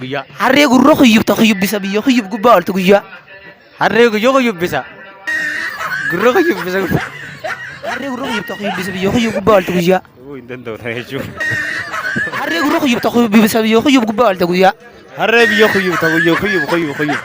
Guyyaa. Harree gurra kuyyubta kuyyubbisa biyya kuyyub gubbaa ooltu guyyaa. Harree guyyoo kuyyubbisa. Gurra kuyyubbisa. Harree gurra kuyyubta kuyyubbisa biyya kuyyub gubbaa ooltu guyyaa. Hin danda'u tana jechuun. Harree gurra kuyyubta kuyyubbisa biyya kuyyub gubbaa oolte guyyaa. Harree biyya kuyyub ta guyyoo kuyyub kuyyub kuyyub.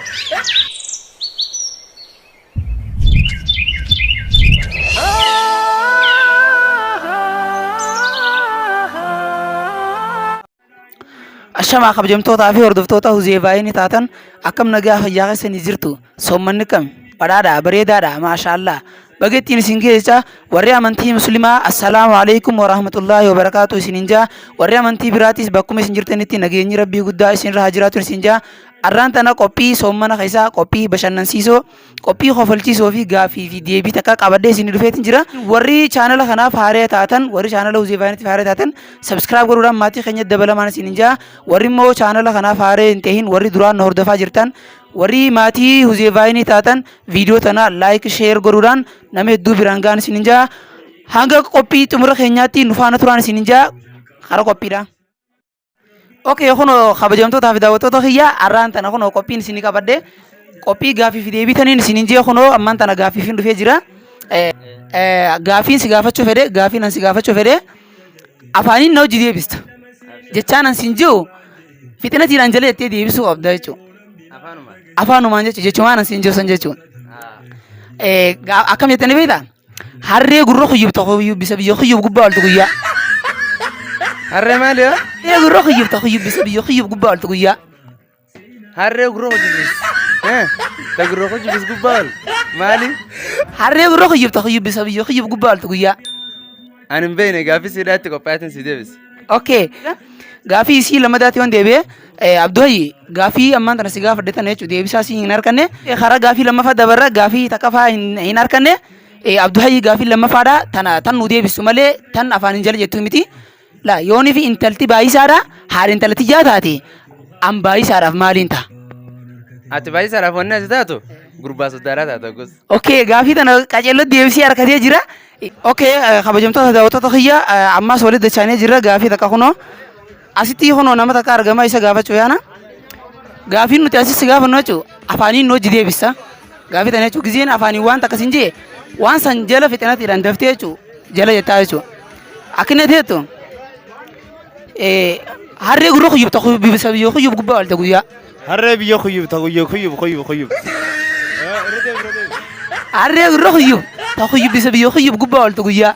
Ashamaa kabajamtootaa fi hordoftoota Huzeefaayinii taatan akkam nagaa fayyaa keessanii jirtu soommanni kam badhaadha bareedaadha maashaallaa baga ittiin isin geessa warri amantii muslimaa assalaamu alaikum warahmatullaahi wabarakaatu isiniin jaa warri amantii biraatis bakkuma isin jirtanitti nageenyi rabbii guddaa isinirra haa jiraatu isin jaa arraan tana qophii soommana keessaa qophii bashannansiisoo qophii kofalchiisoo fi gaaffii fi deebii takka qabadhee isin dhufeetin jira. Warri chaanala kanaaf haaree taatan, warri chaanala Huzeefaaniitiif haaree taatan, subscribe godhuudhaan maatii keenya dabalamaan isin jaa. Warri immoo chaanala kanaaf haaree hin ta'in, warri duraan na hordofaa jirtan, warri maatii Huzeefaanii taatan viidiyoo tana like, share godhuudhaan nama hedduu biraan ga'an isin jaa. Hanga qophii xumura keenyaatti nu faana turaan isin jaa. Kara qophiidha. Okay, kunoo kabajamtootaa fi daawwattoota kiyya har'aan tana kunoo qophiin isinii qabadhe qophii gaaffii fi deebii taniin isiniin jee kunoo ammaan tana gaaffiif dhufee jira. Gaaffiin si gaafachuu fedhe gaaffiin an si gaafachuu fedhe afaaniin na hojii deebista. Jechaan an siin jiru fixinatiidhaan jala jettee deebisuu qabda jechuudha. Afaanumaan jechuudha jechumaan an siin jiru san jechuudha. Akkam jettanii beektaa? Harree gurra kuyyubta kuyyubbisa biyya kuyyub gubbaa oltu guyyaa. Harree maali yoo? Harree gurra kuyyubta kuyyubbisa biyya kuyyub gubbaa oltu guyyaa. Harree gurra kuyyubis. Ta gurra kuyyubis gubbaa ol. Maali? Harree gurra kuyyubta kuyyubbisa biyya kuyyub gubbaa oltu guyyaa. Ani hin beekne gaaffii siidhaatti qophaa'eetiin si deebise. Okay. Gaaffii isii lammataatti yoon deebi'e Abduhayyi gaaffii ammaan tana si gaafadhe tana jechuudha deebisaa si hin harkanne karaa gaaffii lammaffaa dabarra gaaffii takkaffaa hin harkanne Abduhayyi gaaffii lammaffaadha tana tan nu deebistu malee tan afaan hin jala jettu miti. La yoonii fi intalti baay'isaadha haadha intala tiyyaa taate an baay'isaadhaaf maaliin ta'a? Ati baay'isaadhaaf wanni ati taatu gurbaa soddaadhaa taata gos. Okay gaaffii tana qaceelloo deebisee harkatee jira. Okay kabajamtoota daawwattoota kiyya ammaas walitti dachaanee jirra gaaffii takka kunoo asitti kunoo nama takka argama isa gaafachuu yaana. Gaaffiin nuti asitti gaafannu jechuun afaaniin nu hojii deebisa. Gaaffii tana jechuun gizeen afaaniin waan takka sin jee waan san jala fixinatiidhaan daftee jechuun jala jettaa jechuun. Akka inni jettu harree gurra kuyyub tokko bibisa biyyoo kuyyub gubbaa oolte guyyaa. Harree biyya kuyyub ta guyyoo kuyyub kuyyub kuyyub. Harree gurra kuyyub ta kuyyub bisa biyyoo kuyyub gubbaa ooltu guyyaa.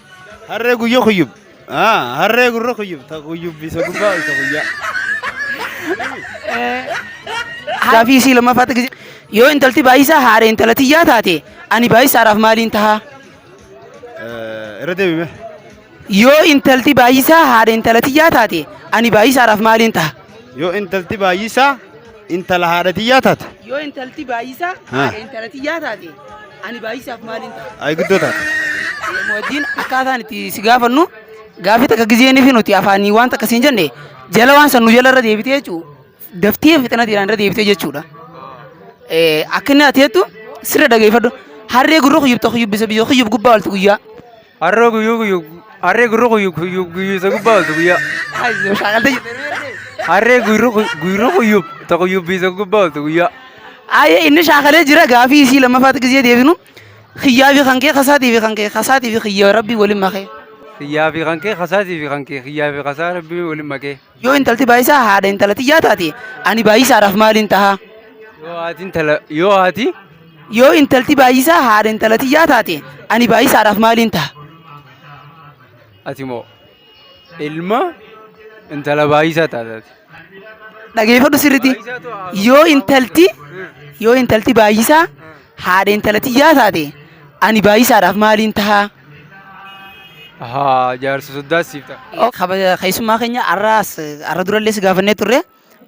Harree guyyoo kuyyub. Harree gurra kuyyub ta kuyyub bisa gubbaa ooltu guyyaa. Gaafii isii lammaffaatti gise yoo intalti baay'isaa haadha intala tiyyaa taate ani baay'isaadhaaf maaliin tahaa? Irra deebime. Yoo intalti baay'isaa haadha intala tiyyaa taate ani baay'isaadhaaf maaliin taha? Yoo intalti baay'isaa intala haadha tiyyaa taate. Yoo intalti baay'isaa haadha intala tiyyaa taate ani baay'isaaf maaliin taha? Ay guddoo taate. Muwajjiin akkaataan itti si gaafannu gaafii takka gizeenii fi nuti afaanii waan takka siin jenne jala waan san nu jala irra deebitee jechuudha. Daftee fixinatiidhaan irra deebitee jechuudha. Akka inni ati jettu sirra dhageeffadhu. Harree gurra kuyyubta kuyyubbisa biyya kuyyub gubbaa olti guyyaa. Harree guyyuu guyyuu harree gurra guyyuu guyyuu guyyuu isa gubbaa oltu guyyaa. Ayyoo shaakaltee jirte. Harree gurra gurra guyyuu ta guyyuu isa gubbaa oltu guyyaa. Ayyee inni shaakalee jira gaafii isii lammaffaatti gizee deebinu kiyyaa fi kan kee kasaatii fi kan kee kasaatii fi kiyya rabbii waliin makee. Kiyyaa fi kan kee kasaatii fi kan kee kiyyaa fi kasaa rabbii waliin makee. Yoo intalti baay'isaa haadha intala tiyyaa taate ani baay'isaadhaaf maaliin taha? Yoo haati intala yoo haati Yoo intalti baay'isaa haadha intala tiyyaa taate ani baay'isaadhaaf maaliin taha? Ati moo ilma intala baay'isaa taataati. Dhageeffadhu sirriitti. Yoo intalti yoo intalti baay'isaa haadha intala tiyyaa taate ani baay'isaadhaaf maaliin taha? Ahaa jaarsa soddaas siif ta'a. Kabaja keessummaa keenya har'aas har'a durallee si gaafannee turre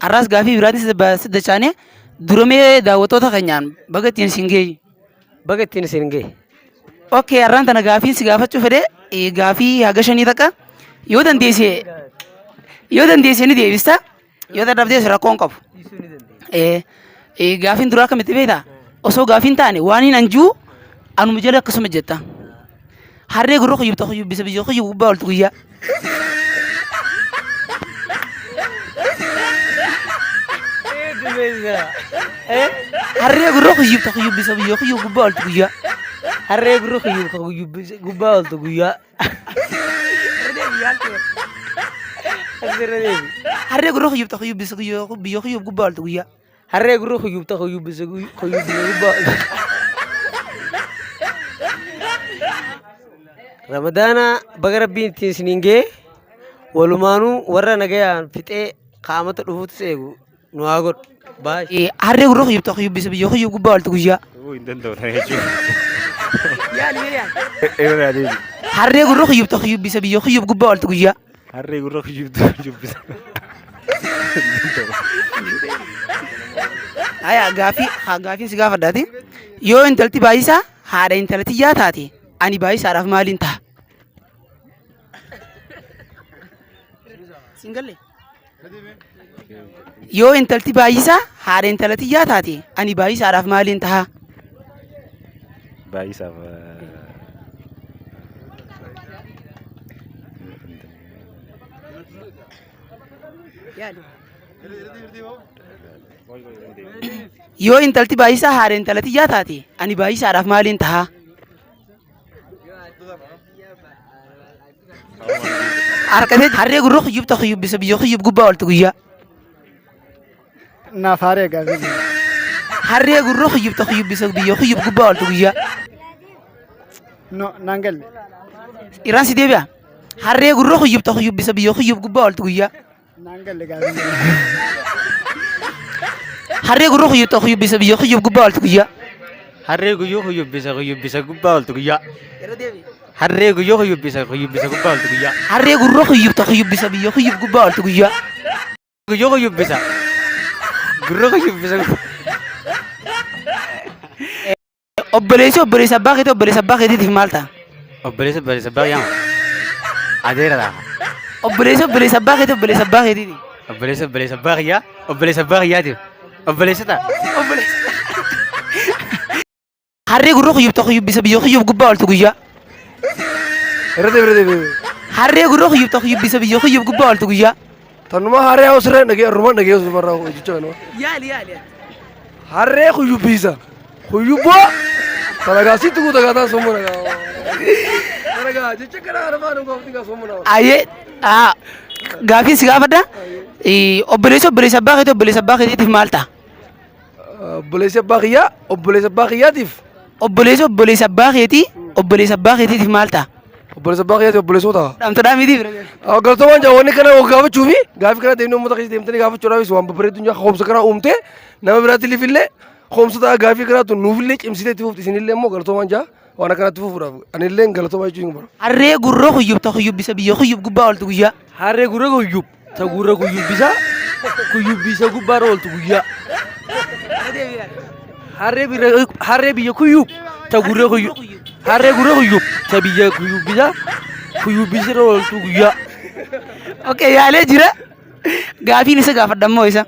har'aas gaafii biraatiin si dachaane duramee daawwattoota keenyaan baga ittiin isin geeyyu. Baga ittiin isin gahe. Okay har'aan tana gaafiin si gaafachuu fedhe gaafii haga shanii takka yoo dandeesse yoo dandeesse ni deebista yoo dadhabdees rakkoo hin qabu. Gaafiin duraa akkamitti beektaa? Osoo gaafiin taane waan hin anjuu anuma jala akkasuma jetta. Harree gurra kuyyubta kuyyubbisa biyya kuyyub gubbaa oltu guyyaa. Beeksisa. Eh? Harree gurra kuyyub ta kuyyubbisa biyya kuyyub gubbaa ooltu guyyaa. Harree gurra kuyyub ka kuyyubbisa gubbaa ooltu guyyaa. Asirra deebi. Harree gurra kuyyub ta kuyyubbisa biyya kuyyub gubbaa ooltu guyyaa. Harree gurra kuyyub ta kuyyubbisa kuyyubbisa gubbaa ooltu. Ramadaana baga rabbiin ittiin isiniin ga'e walumaanuu warra nagayaan fixee qaamata dhufuutis eegu nu haa godhu. Baay'ee. Harree gurra kuyyub ta kuyyubbisa biyya kuyyub gubbaa ooltu guyyaa. Hin danda'u tana jechuudha. Yaali yaali. Irra deebi. Harree gurra kuyyub ta kuyyubbisa biyya kuyyub gubbaa ooltu guyyaa. Harree gurra kuyyubtu jubbisa. Aya gaafii haa gaafiin si gaafadhaati. Yoo intalti baay'isaa haadha intala tiyyaa taate ani baay'isaadhaaf maaliin ta'a? Siin galle? Yoo intalti baay'isaa haadha intala tiyyaa taate ani baay'isaadhaaf maaliin ta'a? Baay'isaaf. Yoo intalti baay'isaa haadha intala tiyyaa taate ani baay'isaadhaaf maaliin ta'a? Harkatee harree gurra kuyyubta kuyyubbisa biyya kuyyub gubbaa ooltu guyyaa. Naaf haaree gaafii. Harree gurra kuyyubta kuyyubbisa biyya kuyyub gubbaa ooltu guyyaa. No, naan galle. Irraan si deebi'a. Harree gurra kuyyubta kuyyubbisa biyya kuyyub gubbaa ooltu guyyaa. Naan galle gaafii. Harree gurra kuyyubta kuyyubbisa biyya kuyyub gubbaa ooltu guyyaa. Harree guyyuu kuyyubbisa kuyyubbisa gubbaa ooltu guyyaa. Harree guyyuu kuyyubbisa kuyyubbisa gubbaa ooltu guyyaa. Harree gurra kuyyubta kuyyubbisa biyya kuyyub gubbaa ooltu guyyaa. Guyyuu kuyyubbisa. Gurra kuyyubbisa. Obboleessi obboleessa abbaa keetii obboleessa abbaa keetiitiif maal ta'a? Obboleessa obboleessa abbaa yaama. Adeera ta'a. Obboleessi obboleessa abbaa keetii obboleessa abbaa keetiitiif. Obboleessa obboleessa abbaa kiyyaa obboleessa abbaa kiyyaatiif. Obboleessa ta'a. Harree gurra kuyyubta kuyyubbisa biyya kuyyub gubbaa ooltu guyyaa. Irra deebi irra deebi. Harree gurra kuyyubta kuyyubbisa biyya kuyyub gubbaa ooltu guyyaa. Tanuma harree haa osirra dhagee arruma dhagee osoo barraa hojjechaa kanuma. Yaali yaali. Harree kuyyubbiisa. Kuyyubboo. Tanagaa sitti guuta gaataa sommuna gaa. Tanagaa jecha kana arfaan hin goofti gaa sommuna. Ayyee gaafiin si gaafadha. Obboleessi obboleessa abbaa keetii obboleessa abbaa keetiitiif maal ta'a? Obboleessi abbaa kiyyaa obboleessa abbaa kiyyaatiif Obboleessi obboleessa abbaa keetii obboleessa abbaa keetiitiif maal ta'a? obboleessa abbaa kiyyaatiif obboleessoo ta'a. Dhamtadhaa miti bira. Galatoowwan jaa wanni kana gaafachuu fi gaafii kana deemnee uummata keessa deemtanii gaafachuudhaafis waan babbareedu jaa hoomsa kana uumtee nama biraatti illee hoomsa ta'a gaafii kana tun nuufillee cimsitee itti fufti isinillee immoo galatoomaan jaa waan akkanatti fufuudhaaf anillee galatoomaa jechuun hin barbaadu. Harree gurra kuyyubta kuyyubbisa biyya kuyyub gubbaa ooltu guyyaa. Harree gurra kuyyub ta gurra kuyyubbisa kuyyubbisa gubbaarra ooltu guyyaa. Harree bira harree biyya kuyyub ta gurra kuyyub harree gurra kuyyub ta biyya kuyyubbisa kuyyubbisirra ooltu guyyaa. Okay yaalee jira. Gaafiin isa gaafadha immoo isa.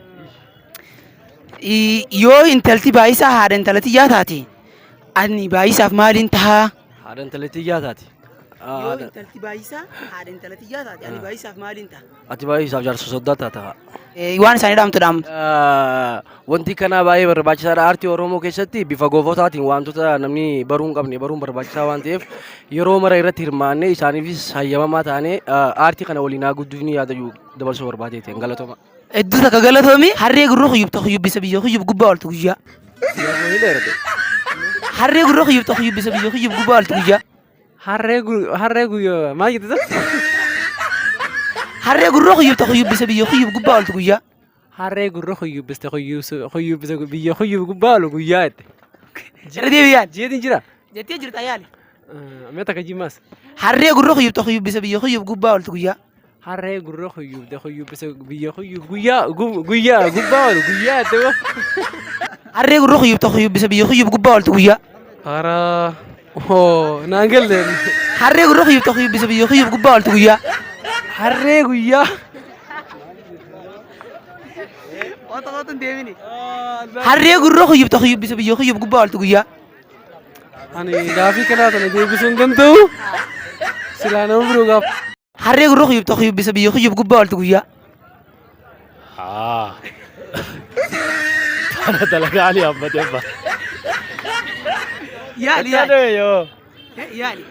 Yoo intalti baay'isaa haadha intala tiyyaa taate ani baay'isaaf maaliin tahaa? Haadha intala tiyyaa taate. Yoo intalti baay'isaa haadha intala tiyyaa taate ani baay'isaaf maaliin taha? Ati baay'isaaf jaarsa soddaa taata. Waan isaanii dhaamtu dhaamtu. Wanti kanaa baay'ee barbaachisaadha. Aartii Oromoo keessatti bifa goofotaatiin wantoota namni baruu hin qabne baruun barbaachisaa waan ta'eef yeroo mara irratti hirmaannee isaaniifis hayyamamaa taanee aartii kana waliin haa guddifnu yaada jiru dabarsuu barbaadeeti. Galatooma. Hedduu takka galatoomi. Harree gurra kuyyubta kuyyubbisa biyya kuyyub gubbaa ooltu guyyaa. Harree gurra kuyyubta kuyyubbisa biyya kuyyub gubbaa ooltu guyyaa. Harree harree guyyaa maal jette? Harree gurra kuyyubta kuyyubbisa biyya kuyyub gubbaa ooltu guyyaa. Harree gurra kuyyubbiste kuyyubbisa biyya kuyyub gubbaa oolu guyyaa jette. Irra deebi'aan. Jeetiin jira. Jettee jirta yaali. Mee takka jimmaas. Harree gurra kuyyubta kuyyubbisa biyya kuyyub gubbaa ooltu guyyaa. Harree gurra kuyyubde kuyyubbisa biyya kuyyub guyyaa guyyaa gubbaa oolu guyyaa jette moo. Harree gurra kuyyubta kuyyubbisa biyya kuyyub gubbaa ooltu guyyaa. Hara hoo naan galle. Harree gurra kuyyubta kuyyubbisa biyya kuyyub gubbaa ooltu guyyaa. Harree guyyaa. Harree gurra kuyyubta kuyyubbisa biyya kuyyub gubbaa ooltu guyyaa. Ani gaafii kanaa tana deebisuu hin danda'u. Silaa nama biroo gaaf. Harree gurra kuyyubta kuyyubbisa biyya kuyyub gubbaa ooltu guyyaa. Ana dalagaa Ali hammatee abbaa. Yaali yaali. Yoo. Yaali.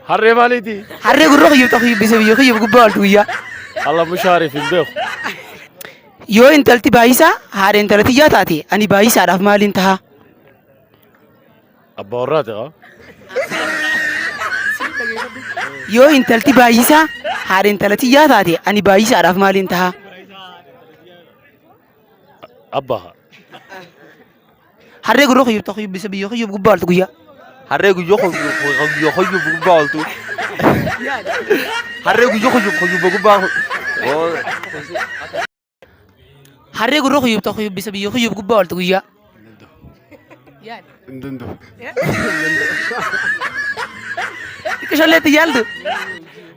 Harree maaliiti? Harree gurra kiyyub kiyyub bisa biyya kiyyub gubbaa ooltu guyyaa. Allah mushaariif hin beeku. Yoo intalti baayisaa haadha intala tiyyaa taate ani baayisaadhaaf maaliin taha? Abbaa warraati haa? Yoo intalti baay'isaa haadha intala tiyyaa taate ani baay'isaadhaaf maaliin taha? Abbaa haa. Harree gurra kiyyub kiyyub bisa biyya kiyyub gubbaa ooltu guyyaa. Harree guyyoo guyyoo hoyyuu gubbaa ooltu. Harree guyyoo hoyyuu gubbaa Harree gurra kuyyub tokko yubbisa biyya kuyyub gubbaa ooltu guyyaa. Hin danda'u. Xiqqishollee itti yaaltu.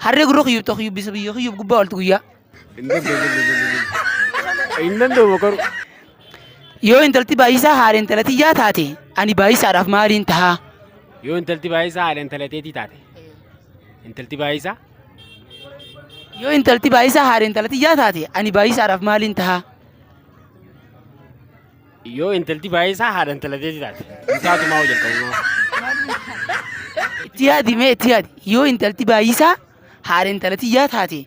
Harree gurra kuyyub tokko yubbisa biyya kuyyub gubbaa ooltu guyyaa. Hin danda'u. Hin danda'u boqoru. Yoo intalti baay'isaa haadha intala tiyyaa taate ani baay'isaadhaaf maaliin tahaa? Yoo intalti baay'isaa haadha intala teetii taate. Intalti baay'isaa Yoo intalti baay'isaa haadha intala tiyyaa taate ani baay'isaadhaaf maaliin tahaa? Yoo intalti baay'isaa haadha intala teetii taate. Hin taatu maa jalqabumaa. Itti yaadi mee itti yaadi. Yoo intalti baay'isaa haadha intala tiyyaa taate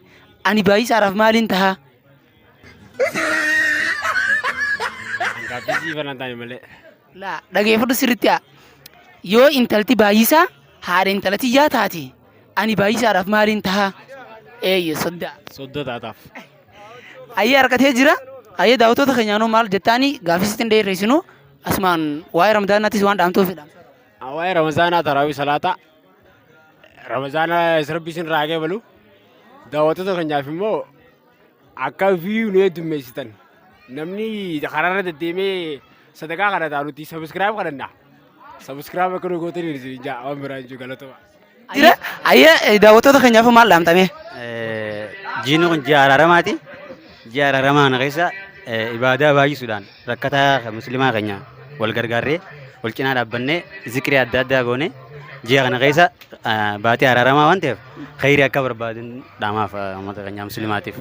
ani baay'isaadhaaf maaliin tahaa? Gaaffii siif hin taane malee. Laa dhageeffadhu sirriitti haa. Yoo intalti baay'isaa haadha intala tiyyaa taate ani baay'isaadhaaf maaliin tahaa? Eeyyo soddaa. Sodda taataaf. Ayyee harkatee jira. Ayyee daawwattoota keenyaanoo maal jettaani gaaffii sitti hin dheeresinu asumaan waa'ee ramadaanaatis waan dhaamtuufidha. Waa'ee Ramazaanaa taraawii salaataa. Ramazaana rabbi isin raagee balu. Daawwattoota keenyaaf immoo akka view nu heddummeessitan namni karaarra deddeemee sadaqaa kadhataa nuti subscribe kadhanna. Subscribe akka nu gootaniin isin jaa waan biraa hin jiru galatoma. Jira ayyee daawwattoota keenyaaf maal dhaamtame? Jiini kun ji'a araaramaati. Ji'a araaramaa kana keessa ibaadaa baay'isuudhaan rakkataa musliimaa keenya wal gargaarree wal cinaa dhaabbannee zikrii adda addaa goone ji'a kana keessa baatii araaramaa waan ta'eef khayrii akka barbaadan dhaamaaf uummata keenya musliimaatiif.